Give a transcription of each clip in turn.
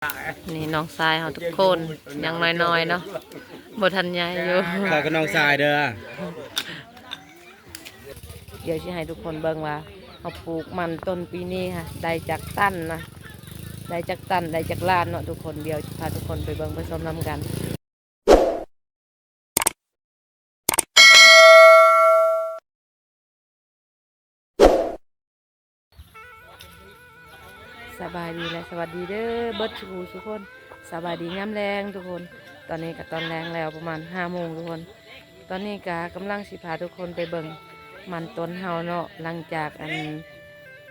ນີ້ນ້ອງຊາຍເຮົາທຸກຄົນ ຍັງນ້ອຍໆເນາະ ບໍ່ທັນໃຫຍ່ຢູ່. ຂ້ອຍກໍນ້ອງຊາຍເດີ. ດຽວຊິໃຫ້ທຸກຄົນເບິ່ງວ່າເຮົາປູກມັນຕົ້ນປີນີ້ຫັ້ນ ໄດ້ຈັກຕັນນະ ໄດ້ຈັກຕັນ ໄດ້ຈັກລ້ານເນາະທຸກຄົນ. ດຽວຊິພາທຸກຄົນໄປເບິ່ງໄປຊົມນຳກັນ. ສະບາຍດີ ແລະ ສະຫວັດດີເດີ ເບິດສູ່ຜູ້ສູ່ຄົນ. ສະບາຍດີຍາມແລງທຸກຄົນ. ຕອນນີ້ກໍຕອນແລງແລ້ວ ປະມານຫ້າໂມງທຸກຄົນ. ຕອນນີ້ກໍກຳລັງຊິພາທຸກຄົນໄປເບິ່ງມັນຕົ້ນເຮົາເນາະ ຫຼັງຈາກອັນ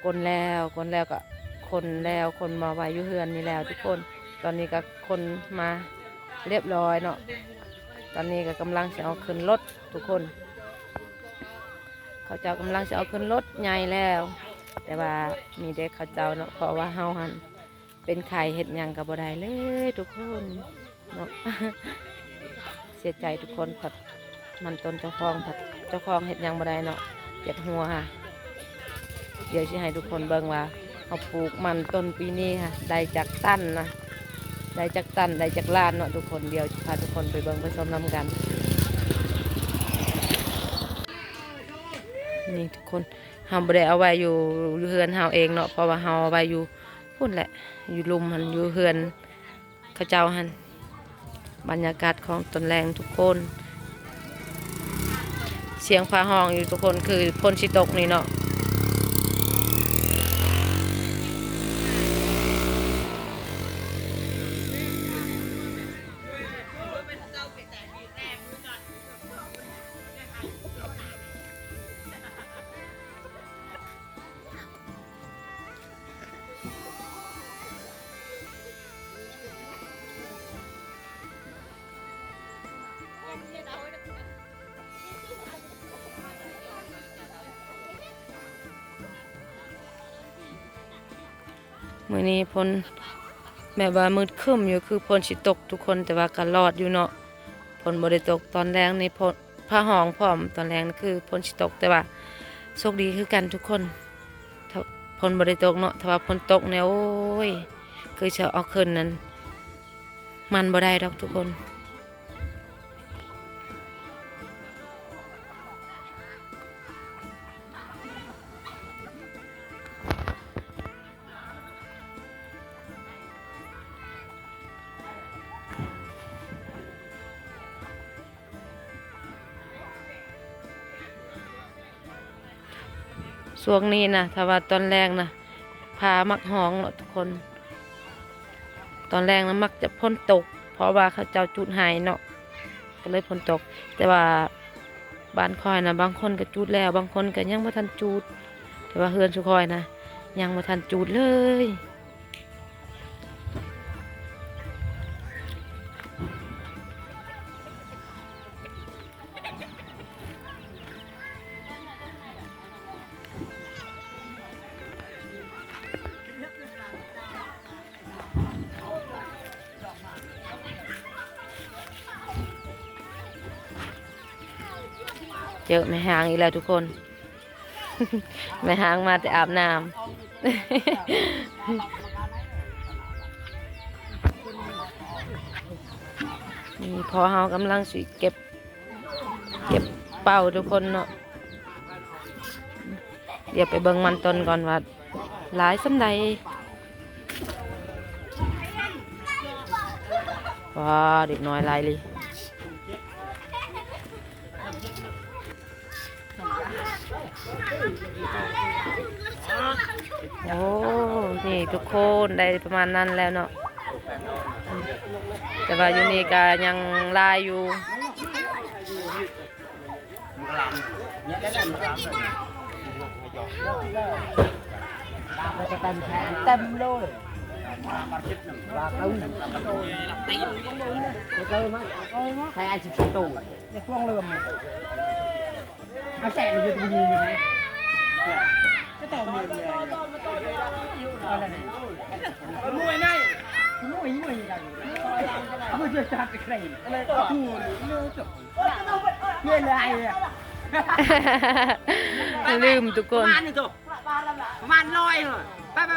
ກົນແລ້ວ ກົນແລ້ວກໍຂົນແລ້ວ ຂົນມາໄວ້ຢູ່ເຮືອນນີ້ແລ້ວທຸກຄົນ. ຕອນນີ້ກໍຂົນມາລຽບຮ້ອຍເນາະ. ຕອນນີ້ກໍກຳລັງຊິເອົາຂຶ້ນລົດທຸກຄົນ. ເຂົາເຈົ້າກຳລັງຊິເອົາຂຶ້ນລົດໃຫຍ່ແລ້ວ ແຕ່ວ່າມີແຕ່ເຂົາເຈົ້າເນາະ ເພາະວ່າເຮົາຫັ້ນ ເປັນໄຂ້ເຮັດຫຍັງກໍບໍ່ໄດ້ເລີຍທຸກຄົນເນາະ. ເສຍໃຈທຸກຄົນ ພັດມັນຕົ້ນເຈົ້າຂອງ ພັດເຈົ້າຂອງເຮັດຫຍັງບໍ່ໄດ້ເນາະ ເຈັບຫົວ. ດຽວຊິໃຫ້ທຸກຄົນເບິ່ງວ່າເຮົາປູກມັນຕົ້ນປີນີ້ຫັ້ນ ໄດ້ຈັກຕັນນະ ໄດ້ຈັກຕັນ ໄດ້ຈັກລ້ານເນາະທຸກຄົນ. ດຽວຊິພາທຸກຄົນໄປເບິ່ງໄປຊົມນຳກັນ. ນີ້ທຸກຄົນ ເຮົາບໍ່ໄດ້ເອົາໄວ້ຢູ່ ຢູ່ເຮືອນເຮົາເອງເນາະ ເພາະວ່າເຮົາເອົາໄວ້ຢູ່ພຸ້ນແຫຼະ ຢູ່ລຸ່ມຫັ້ນ ຢູ່ເຮືອນເຂົາເຈົ້າຫັ້ນ. ບັນຍາກາດຂອງຕອນແລງທຸກຄົນ ສຽງຟ້າຮ້ອງຢູ່ທຸກຄົນ ຄືຝົນຊິຕົກນີ້ເນາະ. ມື້ນີ້ຝົນແບບວ່າມືດຄຶ້ມຢູ່ ຄືຝົນຊິຕົກທຸກຄົນ ແຕ່ວ່າກໍລອດຢູ່ເນາະ ຝົນບໍ່ໄດ້ຕົກ. ຕອນແລງນີ້ຝົນ ຟ້າຮ້ອງພ້ອມ ຕອນແລງນີ້ຄືຝົນຊິຕົກ ແຕ່ວ່າໂຊກດີຄືກັນທຸກຄົນ ຖ້າຝົນບໍ່ໄດ້ຕົກເນາະ. ຖ້າວ່າຝົນຕົກນີ້ ໂອ້ຍ ຄືຊິເອົາຂຶ້ນນັ້ນ ມັນບໍ່ໄດ້ດອກທຸກຄົນ. ຊ່ວງນີ້ນະ ຖ້າວ່າຕອນແລງນະ ຟ້າມັກຮ້ອງເນາະທຸກຄົນ. ຕອນແລງນະມັກຈະຝົນຕົກ ເພາະວ່າເຂົາເຈົ້າຈູດໄຮ່ເນາະ ກໍເລີຍຝົນຕົກ. ແຕ່ວ່າບ້ານຂ້ອຍນະ ບາງຄົນກໍຈູດແລ້ວ ບາງຄົນກໍຍັງບໍ່ທັນຈູດ. ແຕ່ວ່າເຮືອນຊຸຂ້ອຍນະ ຍັງບໍ່ທັນຈູດເລີຍ. ເຈີແມ່ຮ້າງອີກແລ້ວທຸກຄົນ. ແມ່ຮ້າງມາແຕ່ອາບນ້ຳ. ນີ້ພໍ່ເຮົາກຳລັງຊິເກັບ ເກັບເປົ້າທຸກຄົນເນາະ. ດຽວໄປເບິ່ງມັນຕົ້ນກ່ອນວ່າຫຼາຍສ່ຳໃດ. ວ້າ ເດັກນ້ອຍຫຼາຍເລີຍ. ໂອ້ ນີ້ທຸກຄົນ ໄດ້ປະມານນັ້ນແລ້ວເນາະ ແຕ່ວ່າຢູ່ນີ້ກະຍັງຫຼາຍຢູ່. ເຕັມເລີຍ ປາກເອົາ ໃສ່ອັນສິບໂຕ ຢ່າພວງເລີ່ມ ລືມທຸກຄົນ ປະມານໜຶ່ງໂຕ ປະມານຮ້ອຍ ໄປ ໄປ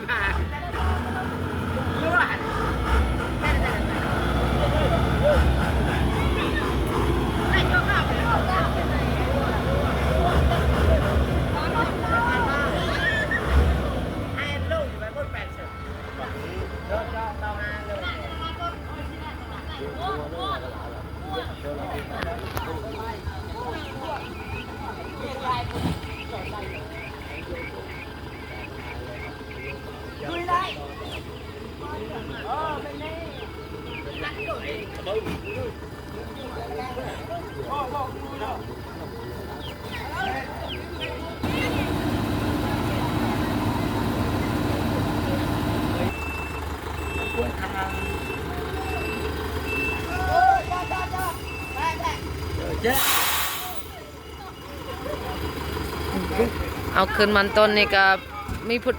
ບຫ້າ ເອົາຂຶ້ນມັນຕົ້ນນີ້ກະມີຜູ້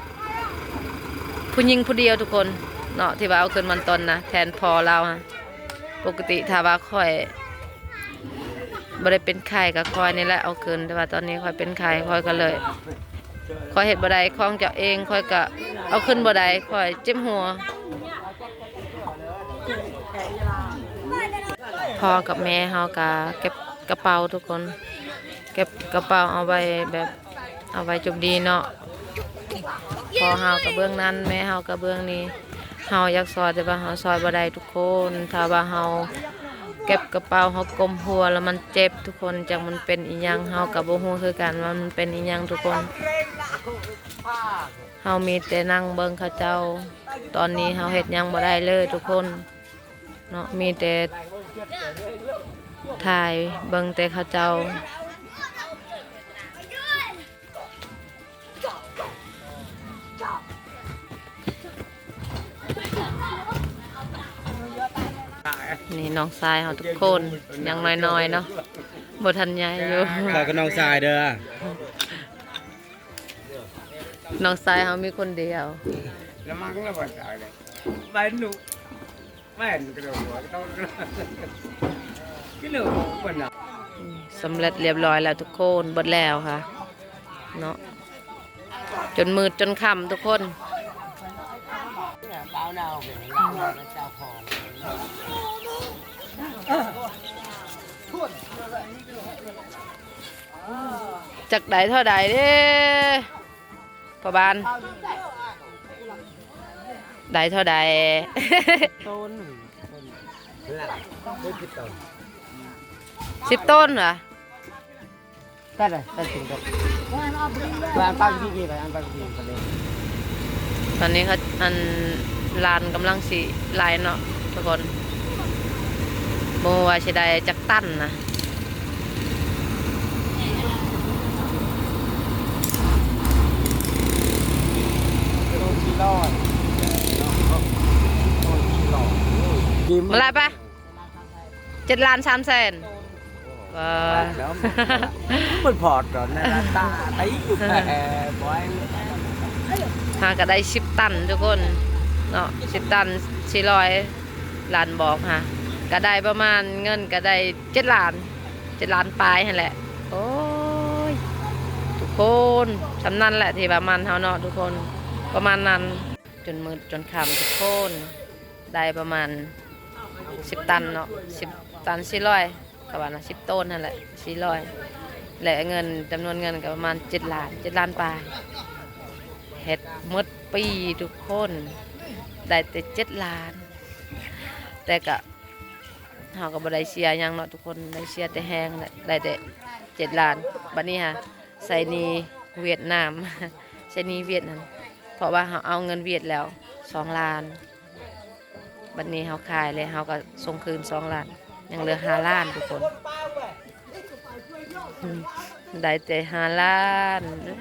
ຜູ້ຍິງຜູ້ດຽວທຸກຄົນເນາະ ທີ່ວ່າເອົາຂຶ້ນມັນຕົ້ນນະ ແທນພໍ່ລາວຫັ້ນ. ປົກກະຕິຖ້າວ່າຂ້ອຍບໍ່ໄດ້ເປັນໄຂ້ກະຂ້ອຍນີ້ແຫຼະເອົາຂຶ້ນ ແຕ່ວ່າຕອນນີ້ຂ້ອຍເປັນໄຂ້ ຂ້ອຍກະເລີຍ ຂ້ອຍເຮັດບໍ່ໄດ້ ຂອງເຈົ້າເອງຂ້ອຍກະເອົາຂຶ້ນບໍ່ໄດ້ ຂ້ອຍເຈັບຫົວ. ພໍ່ກັບແມ່ເຮົາກະເກັບກະເປົາທຸກຄົນ ເກັບກະເປົາເອົາໄວ້ແບບ ເອົາໄວ້ຈົບດີເນາະ ພໍ່ເຮົາກະເບື້ອງນັ້ນ ແມ່ເຮົາກະເບື້ອງນີ້ ເຮົາຢາກຊ່ອຍແຕ່ວ່າເຮົາຊ່ອຍບໍ່ໄດ້ທຸກຄົນ ຖ້າວ່າເຮົາເກັບກະເປົາ ເຮົາກົ້ມຫົວແລ້ວມັນເຈັບທຸກຄົນ ຈັກມັນເປັນອີ່ຫຍັງ ເຮົາກະບໍ່ຮູ້ຄືກັນວ່າມັນເປັນອີ່ຫຍັງທຸກຄົນ ເຮົາມີແຕ່ນັ່ງເບິ່ງເຂົາເຈົ້າ ຕອນນີ້ເຮົາເຮັດຫຍັງບໍ່ໄດ້ເລີຍທຸກຄົນ ເນາະ ມີແຕ່ຖ່າຍເບິ່ງແຕ່ເຂົາເຈົ້າ. ນີ້ນ້ອງຊາຍເຮົາທຸກຄົນ ຍັງນ້ອຍໆເນາະ ບໍ່ທັນໃຫຍ່ຢູ່ ຂ້ອຍກະນ້ອງຊາຍເດີ ນ້ອງຊາຍເຮົາມີຄົນດຽວ ລະມັງລະບໍ່ຕາຍເລີຍ ໄປໜຸ ແມ່ນກະໂດດຫົວກະໂຕກະໂດດ ກິໂລເພິ່ນນະ ສຳເລັດລຽບຮ້ອຍແລ້ວທຸກຄົນ ເບິດແລ້ວຄ່ະເນາະ ຈົນມືດຈົນຄ່ຳທຸກຄົນ ຈັກໄດ້ເທົ່າໃດເດ້ ພໍ່ບ້ານ ໄດ້ເທົ່າໃດ? ໂຕນ ສິບໂຕນຫວາ? ຕອນນີ້ເຂົາ ອັນ ຫຼານກຳລັງຊິໄລ່ເນາະທຸກຄົນ ບໍ່ຮູ້ວ່າຊິໄດ້ຈັກຕັນນະ. ມາລາຍປະ ເຈັດລ້ານສາມແສນ ເອີ ມັນພອດດອກນັ້ນ ຕາໄຕຢູ່ແປ ບໍ່ໃຫ້ ຫາກະໄດ້ສິບຕັນທຸກຄົນເນາະ ສິບຕັນ ສີ່ຮ້ອຍ ຫຼານບອກຫາ ກະໄດ້ປະມານ ເງິນກະໄດ້ເຈັດລ້ານ ເຈັດລ້ານປາຍຫັ້ນແຫຼະ. ໂອ້ຍ ທຸກຄົນ ສ່ຳນັ້ນແຫຼະທີ່ວ່າມັນເຮົາເນາະທຸກຄົນ ປະມານນັ້ນ ຈົນມືດຈົນຄ່ຳທຸກຄົນ ໄດ້ປະມານສິບຕັນເນາະ ສິບຕັນສີ່ຮ້ອຍ ກະວ່ານະ ສິບໂຕນຫັ້ນແຫຼະ ສີ່ຮ້ອຍ ແລະເງິນ ຈຳນວນເງິນກະປະມານເຈັດລ້ານ ເຈັດລ້ານປາຍ ເຮັດໝົດປີທຸກຄົນ ໄດ້ແຕ່ເຈັດລ້ານ ແຕ່ກະ ເຮົາກະບໍ່ໄດ້ເສຍຫຍັງເນາະທຸກຄົນ ໄດ້ເສຍແຕ່ແຮງແຫຼະ ໄດ້ແຕ່ເຈັດລ້ານ. ບາດນີ້ຫາ ໃຊ້ໜີ້ຫວຽດນາມ ໃຊ້ໜີ້ຫວຽດນັ້ນ ເພາະວ່າເຮົາເອົາເງິນຫວຽດແລ້ວສອງລ້ານ ບາດນີ້ເຮົາຂາຍແລ້ວ ເຮົາກະສົ່ງຄືນສອງລ້ານ ຍັງເຫຼືອຫ້າລ້ານທຸກຄົນ ໄດ້ແຕ່ຫ້າລ້ານ. ເອີ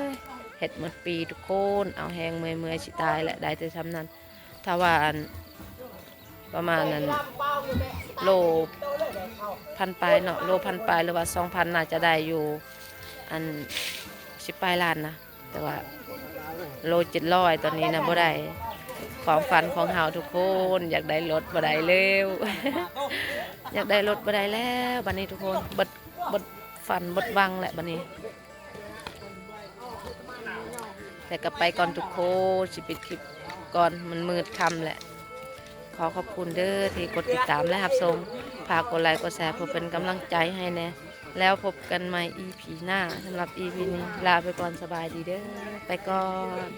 ຍ ເຮັດໝົດປີທຸກຄົນ ເອົາແຮງເມື່ອຍໆ ຊິຕາຍແຫຼະ ໄດ້ແຕ່ສ່ຳນັ້ນ. ຖ້າວ່າ ອັນ ປະມານ ອັນ ໂລພັນປາຍເນາະ ໂລພັນປາຍ ຫຼືວ່າສອງພັນ ໜ້າຈະໄດ້ຢູ່ ອັນ ສິບປາຍລ້ານນະ ແຕ່ວ່າໂລເຈັດຮ້ອຍ ຕອນນີ້ນະບໍ່ໄດ້ ຄວາມຝັນຂອງເຮົາທຸກຄົນ ຢາກໄດ້ລົດບໍ່ໄດ້ແລ້ວ ຢາກໄດ້ລົດບໍ່ໄດ້ແລ້ວບັດນີ້ທຸກຄົນ ເບິດ ເບິດຝັນເບິດຫວັງແຫຼະບັດນີ້. ແຕ່ກໍໄປກ່ອນທຸກຄົນ ຊິປິດຄລິບກ່ອນ ມັນມືດຄ່ຳແຫຼະ. ຂໍຂອບຄຸນເດີທີ່ກົດຕິດຕາມ ແລະ ຮັບຊົມ. ຝາກກົດໄລກົດແຊ ເພື່ອເປັນກຳລັງໃຈໃຫ້ແດ່. ແລ້ວພົບກັນໃໝ່ອີພີໜ້າ. ສຳລັບອີພີນີ້ລາໄປກ່ອນ ສະບາຍດີເດີ. ໄປກ່ອນ.